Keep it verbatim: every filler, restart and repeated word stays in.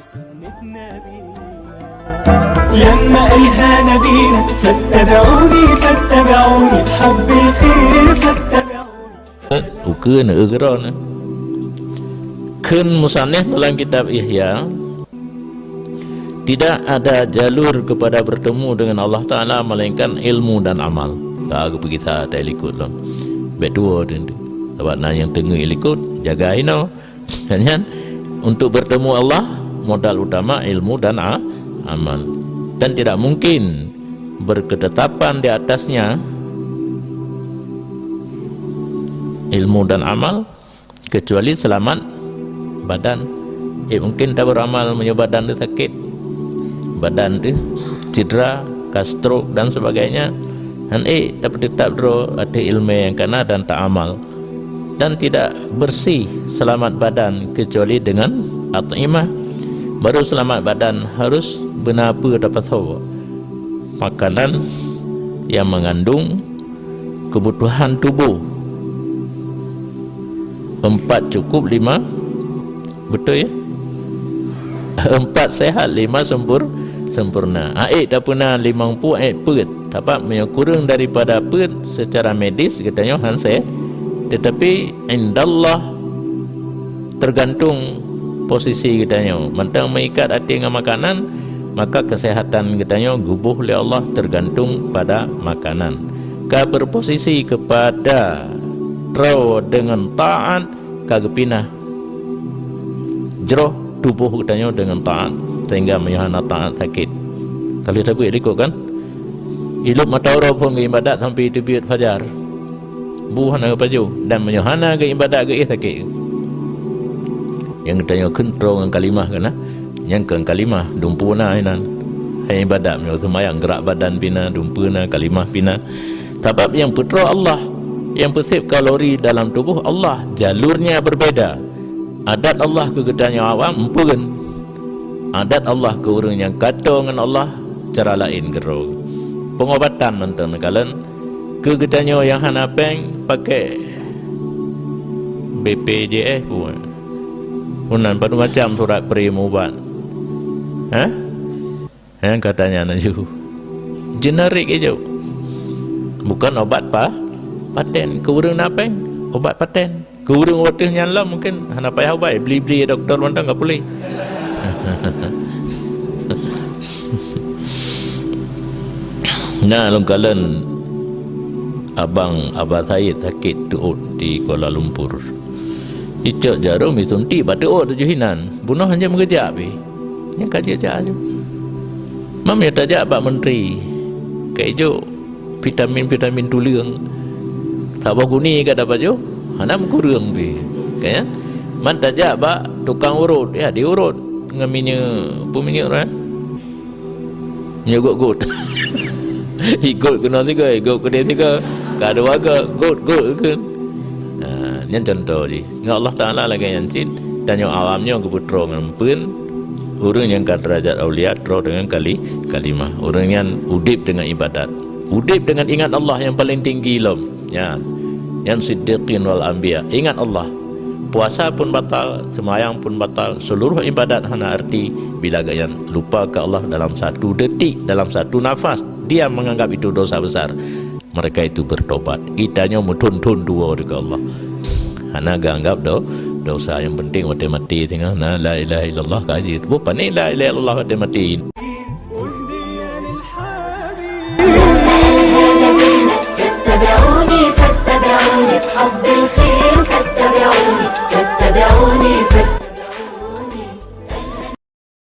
لما قالها نبينا فاتبعوني، فاتبعوني في حب الخير، فاتبعوني. Ukeue neueu keudroe. Kheun musannif dalam kitab Ihya, tidak ada jalur kepada bertemu dengan Allah Taala melainkan ilmu dan amal. Ka geupeugisa teuh likot lom. Bèk tuwo teuntèe. Sabab na nyang teungeut likot, jaga inoe. Nyan, untuk bertemu Allah, modal utama ilmu dan a-, amal. Dan tidak mungkin berketetapan di atasnya ilmu dan amal kecuali selamat badan. Eh, mungkin taberamal meunyoe badan teuh sakét, badan teuh cedera, ka stroke dan sebagainya. Han ék tapeuteutap droe ateueh ileumèe nyang kana dan taamal. Dan tidak bersih selamat badan kecuali dengan at'imah. Baru selamat badan harus beuna peue tapasoe. Makanan yang mengandung kebutuhan tubuh. Empat cukup, lima, betul ya? Empat sehat, lima sempur-, sempurna. Aék tapeuna limong peuet, aék peuet. Sabab meunyoe kureueng daripada peuet secara medis geutanyoe han se-, tetapi indallah tergantung posisi geutanyoe. Mantong meuikat até ngon makanan, maka kesehatan geutanyoe geuboh lé Allah tergantung pada makanan. Ka berposisi kepada droe deungon taat, ka geupinah jroh tuboh geutanyoe deungon taat, sehingga meunyoe hana taat sakét. Ka lheueh tabeuet likot kan? Ilop mata uroe phon geuibadat sampai teubiet fajar. Bu hana geupajoh, dan meunyoe hana geuibadat geuéh sakét. Nyang geutanyoe kheun troe ngon kalimah kana, nyang keu kalimah dumpeue na inan. Hai ibadat meunyoe seumayang geurak badan pih na, dumpeue na, kalimah pih na. Sabab nyang peutroe Allah, nyang peusép kalori dalam tuboh Allah, jalurnya berbeda. Adat Allah keu geutanyoe awam empeuen. Adat Allah keu ureuëng nyang ka toe ngon Allah cara laén keudroe. Peungobatan mantong neukalon keu geutanyoe nyang hana péng pakai B P J S pun. Pun nan padum macam surat pré meuubat. Hah? Nyang katanya laju, generik ijok. Bukan obat pa-, paten. Keu ureuëng na péng, obat paten. Keu ureuëng watèe nyan lom mungkin hana payah obat, beli-beli doktor mantong ka puléh. Nah, lôn kalon abang Abah Said sakét teuôt di Kuala Lumpur. Icok jarum isuntik bak teuôt tujoh inan. Bunoe hanjeuet meugeujak pih. Nyan ka jeuet jak laju. Mam ya tajak bak menteri. Ka ijok vitamin-vitamin tuleueng. Saboh guni ka dapat jok, hana meukureueng pih. Ka nyan? Man tajak bak tukang urot, ya diurot ngon minyeuk, peue minyeuk nyan? Minyeuk got-got. Igot keunoe sigoe, igot keudeh sigoe. Ka dua goe, got-got kheun. Ha, nyan contoh jih. Ngon Allah Taala lagèe nyan cit, tanyoe awam nyoe geupeutroe ngon peuen, ureuëng nyang ka deurajat aulia troe deungon kali-, kalimah. Ureuëng nyan udeb deungon ibadat. Udeb deungon ingat Allah nyang paleng tinggi lom. Nyan, nyan siddiqin wal anbiya. Ingat Allah. Puasa pun batal, seumayang pun batal, seuluruh ibadat hana arti bila gobnyan lupa keu Allah dalam satu detik, dalam satu nafas. Dia menganggap itu dosa besar. Mereka itu bertobat. Geutanyoe meuthon-thon tuwoe keu Allah. Hana geuanggap do-, dosa. Nyang penting watèe maté singoh na la ilaha illallah ka jeuet. Boh pané la ilaha illallah watèe maté.